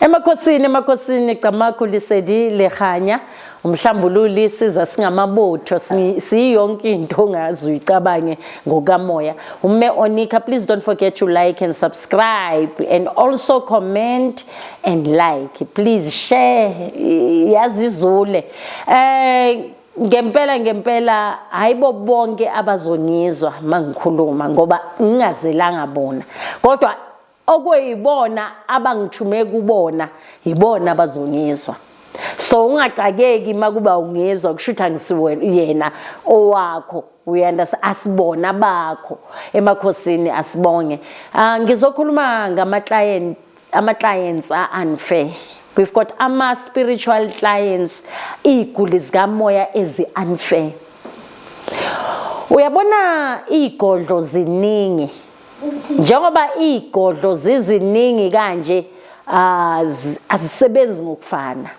Emakhosini, emakhosini, Camagu, Lesedi, Lekganya, umhlambululi. Siza singamabutho, siyonke into ongazi uyicabange ngokamoya. Umme Onika, please don't forget to like and subscribe and also comment and like. Please share, yazizule. Ngempela ngempela, hayibo, bonke abazongizwa mangikhuluma, ngoba ngingazelanga bona, kodwa okuyibona abangithume kubona, yibona abazongizwa. So ungacakeki makuba ungizwa, kusho ukuthi angisiwena yena owakho. Uyanda, asibona bakho. Emakhosini, asibonge. Ngizokhuluma ngama client, ama clients are unfair. We've got ama spiritual clients, iguli zikamoya ezi unfair. Uyabona, igodlo ziningi. Njengoba igodlo ziziningi kanje, azisebenzi ngokufana.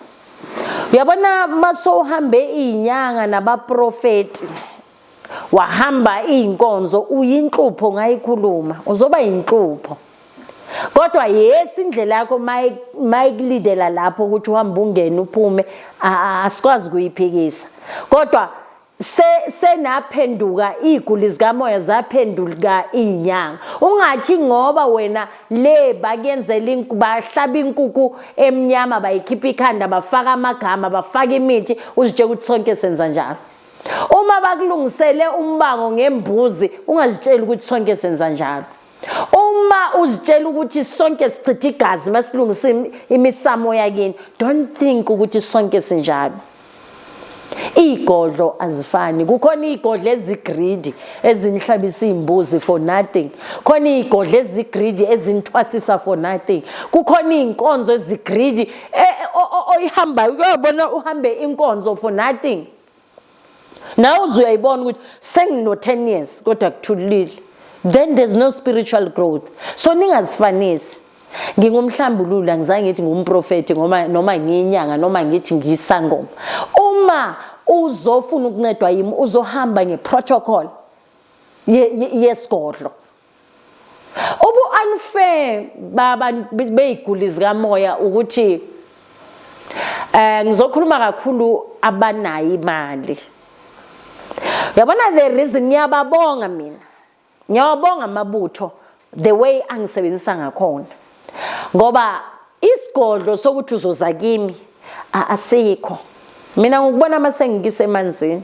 Uyabona, masowuhambe izinyanga nabaprofeti, wahamba izinkonzo, uyinhlupho, ngayikhuluma, uzoba inhlupho. Kodwa yes, indlela yakho mayikulidela lapho ukuthi uhambe, ungene, uphume, asikwazi kuyiphikisa. Kodwa se senaphenduka iguli zikamoya, zaphenduka inyanga. Ungathi ngoba wena le bakuyenzela, bahlaba inkukhu emnyama, bayikhipha ikhanda, bafaka amagama, bafaka imithi, uzitshela ukuthi sonke senza njalo. Uma bakulungisele umbango ngembuzi, ungazitsheli ukuthi sonke senza njalo. Uma uzitshela ukuthi sonke sichitha igazi masilungisa imisamo yakini, don't think ukuthi sonke sinjalo. Igodlo azifani. Kukhona igodlo ezigreedy, ezinihlabisa izimbuzi for nothing. Khona igodlo ezigreedy ezinithwasisa for nothing. Kukhona izinkonzo ezigreedy oyihambayo, uyabona, uhambe inkonzo for nothing. Nawe uze uyayibona ukuthi sengino 10 years kodwa kuthulile. Then there's no spiritual growth. So ningazifanisi. Ngingumhlambulula, ngizange ngithi ngumprofeti ngoba noma ngiyinyanga noma ngithi ngiyisangoma. Uma uzofuna ukuncedwa yimi, uzohamba ngeprotocol yesigodlo. Ubu unfair babantu beyiguli zikamoya ukuthi ngizokhuluma kakhulu abanayo imali. Uyabona, the reason ngiyababonga mina, ngiyawabonga amabutho the way angisebenzisa ngakhona, ngoba isigodlo sokuthi uzoza kimi asikho. Mina ngikubona mase ngikise emanzini,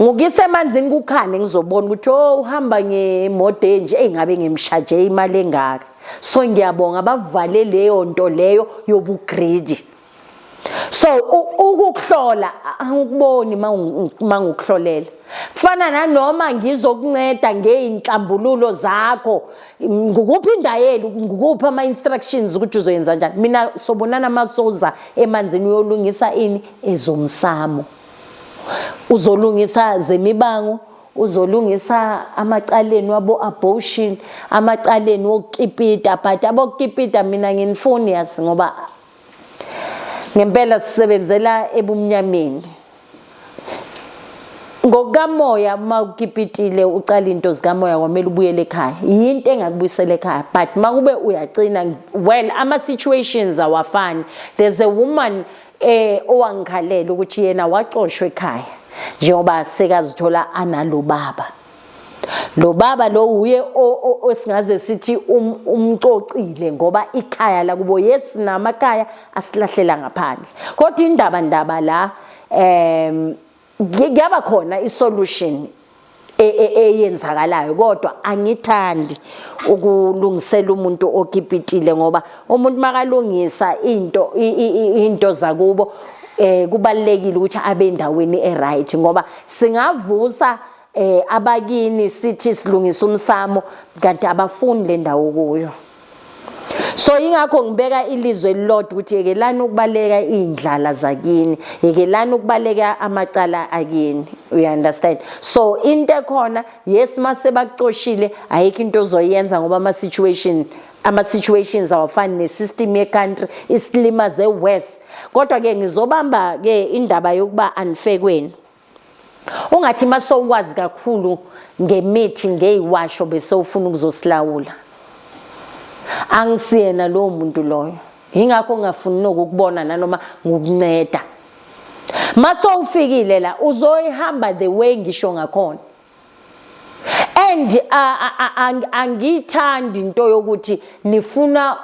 ngukise emanzini kukhane, ngizobona ukuthi, oh, uhamba ngemoto enje, engabe ngimshaje imali engaka. So ngiyabonga bavale leyo nto leyo yobugreedy. So ukukuhlola angikuboni mangukuhlolela. Kufana nanoma ngizokunceda ngeinhlambululo zakho, ngukuphi indayelo, ngukuphi ama instructions ukuthi uzoyenza njani. Mina sobonana masoza emanzini, uyolungisa ini ezomsamo, uzolungisa zemibango, uzolungisa amacaleni wabo abortion, amacaleni wokukipita. But abokukipita mina nginifuni, yazi, ngoba ngempela sisebenzela ebumnyameni ngokukamoya. Uma ukipitile, ucala into zikamoya, kwamele ubuyele ekhaya. Yinto engakubuyisela ekhaya. But makube uyacina, well, ama situations awafani. There's a woman owangikhalela ukuthi yena wacoshwa ekhaya njengoba sekazithola analo baba. Lo baba lo uye osingaze sithi umcocile, ngoba ikhaya lakubo, yes, namakhaya asilahlela ngaphandle. Kodwa indaba ndaba la, kuyaba khona isolution eyenzakalayo. Kodwa angithandi ukulungisela umuntu okipitile, ngoba umuntu makalungisa into zakubo, kubalekile ukuthi abe endaweni eright, ngoba singavusa abakini sithi silungisa umsamo, kanti abafuni le ndawo kuyo. So ingakho ngibeka ilizwe elilodwa ukuthi yekelani ukubaleka iy'ndlala zakini, yekelani ukubaleka amacala akini. You understand? So into ekhona, yes, mase bakucoshile, ayikho into ozoyenza, ngoba ama-situations awafani, ne-system ye-country isilimaze worse. Kodwa-ke ngizobamba-ke indaba yokuba unfair kwenu. Ungathi masowukwazi kakhulu ngemithi, ngeyiwasho, bese ufuna ukuzosilawula. Angisiyena lowo muntu loyo. Ingakho ngingafuni nokukubona nanoma ngokunceda. Mase ufikile la uzoyihamba the way ngisho ngakhona. And angiyithandi into yokuthi nifuna,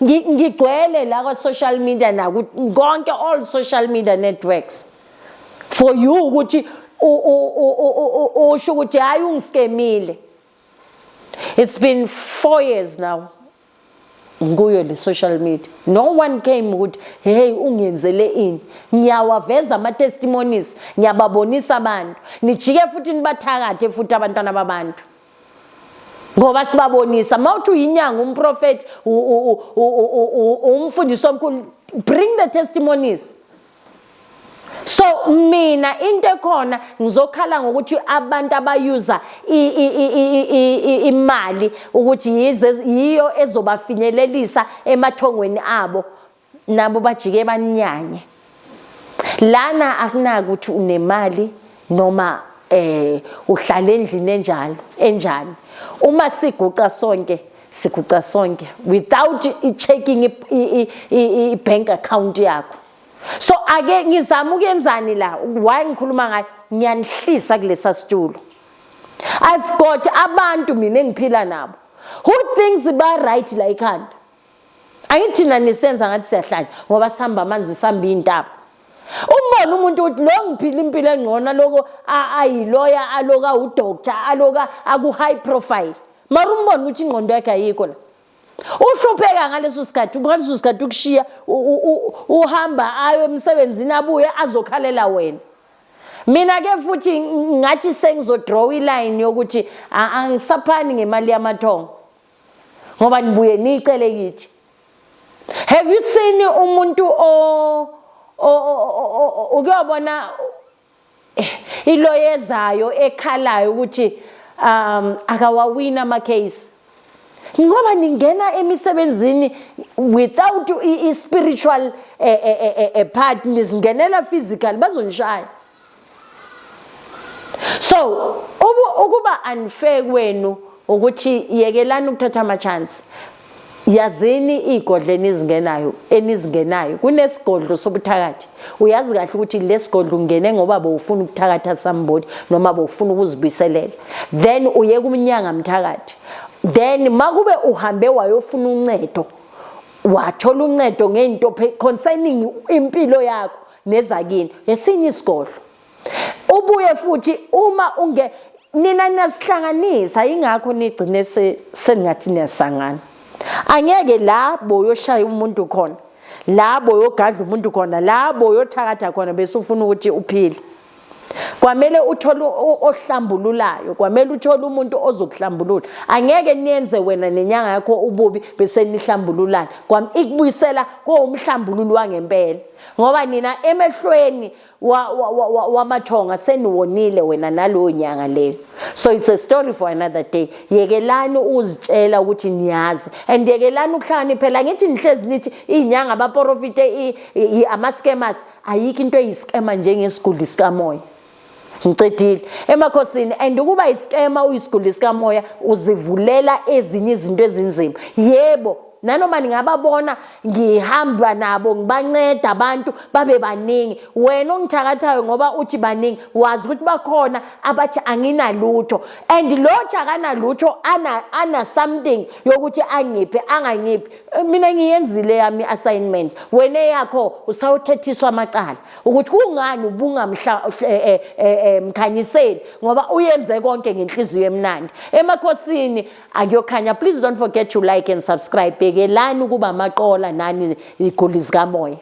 ngigcwele la kwa social media naku konke, all social media networks, for you ukuthi usho ukuthi hayi, ungiskemile. It's been 4 years now nguyo le social media, no one came ukuthi, "Hey, ungenzele ini?" Ngiyawaveza ama testimonies, ngiyababonisa abantu. Nijike futhi nibathakathe futhi abantwana babantu ngoba sibabonisa. Mawuthi uyinyanga, umprofeti, umfundisi omkhulu, bring the testimonies. So mina into ekhona ngizokhala ngokuthi abantu abayuza imali ukuthi yize yiyo ezobafinyelelisa emathongweni abo, nabo bajike banyanye. Lana akunaki ukuthi unemali noma uhlala endlini enjalo enjani. Uma siguca sonke, siguca sonke without i-checking i-bank account yakho. So ake ngizama ukuyenzani la? Why ngikhuluma ngayo? Ngiyanihlisa kulesa situlo. I've got abantu mina engiphila nabo who thinks ba right la ekhanda. Angithi thina nisenza ngathi siyahlanya ngoba sihamba amanzi, sihamba iy'ntaba. Umbone umuntu ukuthi lo ngiphila impilo engcono, loko ayiloya, aloka udoctor, aloka aku-high profile, mara umbone ukuthi ingqondo yakhe ayikho la. Uhlupheka ngaleso sikhathi ukushiya, uhamba ayo emsebenzini, abuye azokhalela wena. Mina ke futhi ngathi sengizodraw iline yokuthi angisaphani ngemali yamathongo ngoba nibuye niyicele kithi. Have you seen umuntu o ukuyobona iloyezayo ekhalayo ukuthi akawawina ama case? Ngoba ningena emisebenzini without i-spiritual part, nizingenela physical, bazonishaya. So ukuba unfair kwenu ukuthi yekelani ukuthatha ama chance. Yazini iy'godlo enizingenayo enizingenayo. Kunesigodlo sobuthakathi, uyazi kahle ukuthi lesigodlo ungene ngoba bowufuna ukuthakatha somebody noma bowufuna ukuzibuyiselela, then uye kumnyanga mthakathi, then makube uhambe wayofuna uncedo, wathola uncedo ngento concerning impilo yakho nezakini, esinye isigodlo. Ubuye futhi uma unge nina nasihlanganisa, ingakho nigcine sengathi niyasangana. Angeke la boyoshaya umuntu khona, la boyogadla umuntu khona, la boyothakatha khona, bese ufuna ukuthi uphile. Kwamele uthole ohlambululayo, kwamele uthole umuntu ozokuhlambulula. Angeke niyenze wena nenyanga yakho ububi bese nihlambululana. Kwam ikubuyisela kowumhlambululo wangempela, ngoba nina emehlweni wamathonga seniwonile wena nalowo nyanga leyo. So it's a story for another day. Yekelani uzitshela ukuthi niyazi and yekelani ukuhlakaniphela. Ngithi nihlezi nithi iy'nyanga, abaprofite, ama-scammers. Ayikho into eyiskema njengesigudli sikamoya. Ngicedile emakhosini. And ukuba iskema, uyisigudli sikamoya, uzivulela ezinye izinto ezinzima. Yebo, nanoma ningababona ngihamba nabo, ngibanceda abantu babe baningi, wena ongithakathayo ngoba uthi baningi, wazi ukuthi bakhona abathi anginalutho, and lo akanalutho, ana something yokuthi angiphe, angangiphi. Mina ngiyenzile yami i-assignment, wena yakho usawuthethiswa amacala ukuthi kungani ubungamhla mkhanyiseli, ngoba uyenze konke ngenhliziyo emnandi. Emakhosini akuyokhanya. Please don't forget to like and subscribe. Bhekelani ukuba amaqola nani iguli zikamoya.